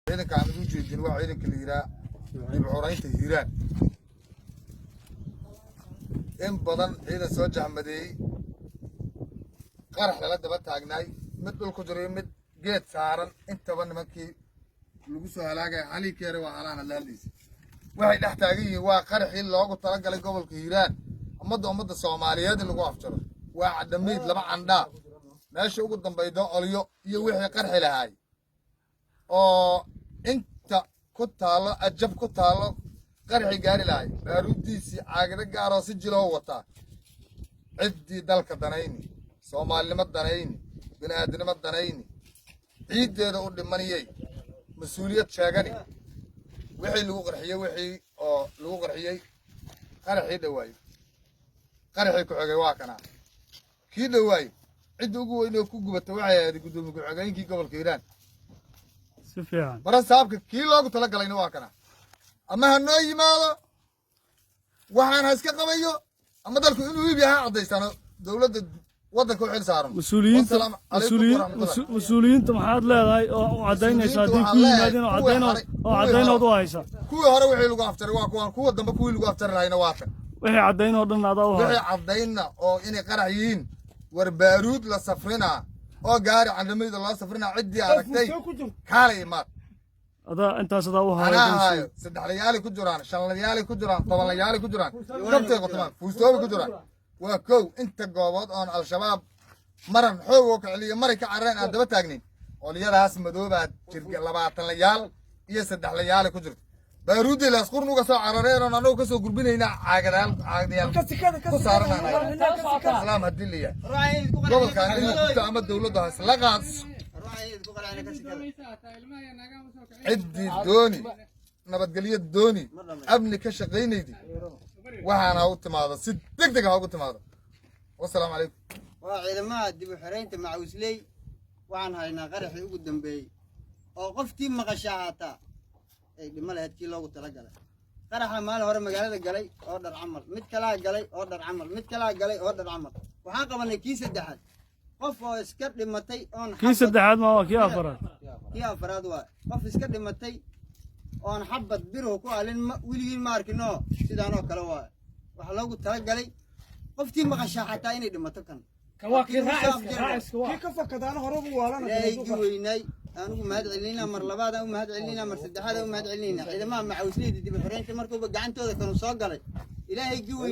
Ciidanka aan ugu jeedin waa ciidanka la yidhaha dib xoraynta Hiiraan. In badan ciidan soo jahmadeeyey, qarax lala daba taagnaay, mid dhul ku jiro iyo mid geed saaran intaba, nimankii lagu soo halaagaya halii keere waa halaan hadlaaldiisa. Waxay dhex taagan yihiin waa qaraxii loogu talagalay gobolka Hiiraan, ummadda Soomaaliyeed in lagu afjaro. Waa cadhamiid laba candhaa meesha ugu dambaydo, olyo iyo wixii qarxi lahaay oo inta ku taallo, ajab ku taallo, qarxi gaari lahay, baaruuddiisii caagado gaaroo si jiloo wataa. Ciddii dalka danayni, Soomaalinimo danayni, bini'aadinimo danayni, ciiddeeda u dhimaniyey, mas-uuliyad sheegani, wixii lagu qarxiyey, wixii oo lagu qarxiyey, qaraxii dhawaayey, qaraxii ku xigay waa kanaa. Kii dhawaayey cidda ugu weyn oo ku gubata waxay ahayd guddoomiye ku-xigeenkii gobolka Hiiraan. Si fiican. Bara saabka kii loogu talagalayna waa kana. Ama ha noo yimaado, waxaan ha iska qabayo, ama dalku inuu iib yahay ha caddaysano, dowladda waddanka u xil saaran. Mas-uuliyiinta Wassalaamu calaykum mas-uuliyiin waraxmatullahi. Mas-uuliyiinta maxaad leedahay oo u caddaynaysa haddii ku Mas-uuliyiinta waxaan yimaadeen oo leeyahay, caddayn oo caddaynood u haysa? Kuwii hore wixii lagu afjaray waa kuwaan, kuwa dambe kuwii lagu afjari lahayna waa tan. Wixii caddayn oo dhan adaa u Wixii haya. caddaynna oo inay qarax yihiin, war baaruud la safrinaa oo gaari candhamayda loo safrinaa, ciddii aragtay kaalay imaad. Adaa intaas adaa u haya. Anaa haayo. Saddexlayaali ku jiraan, shanlayaali ku jiraan, tobanlayaali ku jiraan, kabtay qotomaan, fuustoobi ku jiraan. Waa kow inta goobood oon Al-Shabaab maran xoog oo kaceliyo, maray ka carareen aan daba taagnayn. Qolyadaas madoobaad jirga labaatanlayaal iyo saddexlayaali ku jirto, baaruuddii laasqurn uga soo carareen oon annagu kasoo gurbinayna, caagadayaal caagadayaal ku saaranaan. Islaam haddii la yahay, gobolkan inuu gubto ama dowladdu ha isla qaadso. Ciddii dooni nabadgelyo, dooni amni ka shaqaynaydi, waxaana ha u timaado, si deg deg ha ugu timaado. Wasalaamu calaykum. Waa ciidamada dib u xiraynta Macawisley. Waxaan haynaa qaraxii ugu dambeeyey oo qofkii maqashaa haataa ay dhimo lahayd, kii loogu talagalay. Qaraxa maalin hore magaalada galay oo dhar camal, mid kalaa galay oo dhar camal, mid kalaa galay oo dhar camal. Waxaan qabanay kii saddexaad, qof oo iska dhimatay oon Kii saddexaad ma waa kii afaraad? Kii afaraad waa qof iska dhimatay oon xabad biruhu ku alin weligiin ma arkinoo sidaan oo kale waa. Waxaa loogu talagalay qoftii maqashaa xataa inay dhimato kan. Kii ka fakadaana hore ugu waalana. Ilaahaygi weynaay aan ugu mahad celinayna, mar labaad aan u mahad celinayna, mar saddexaad aan u mahad celinayna ciidamaha Macawisleyda dib u xoreynta markuuba gacantooda kanu soo galay. Ilaahaygi weyn.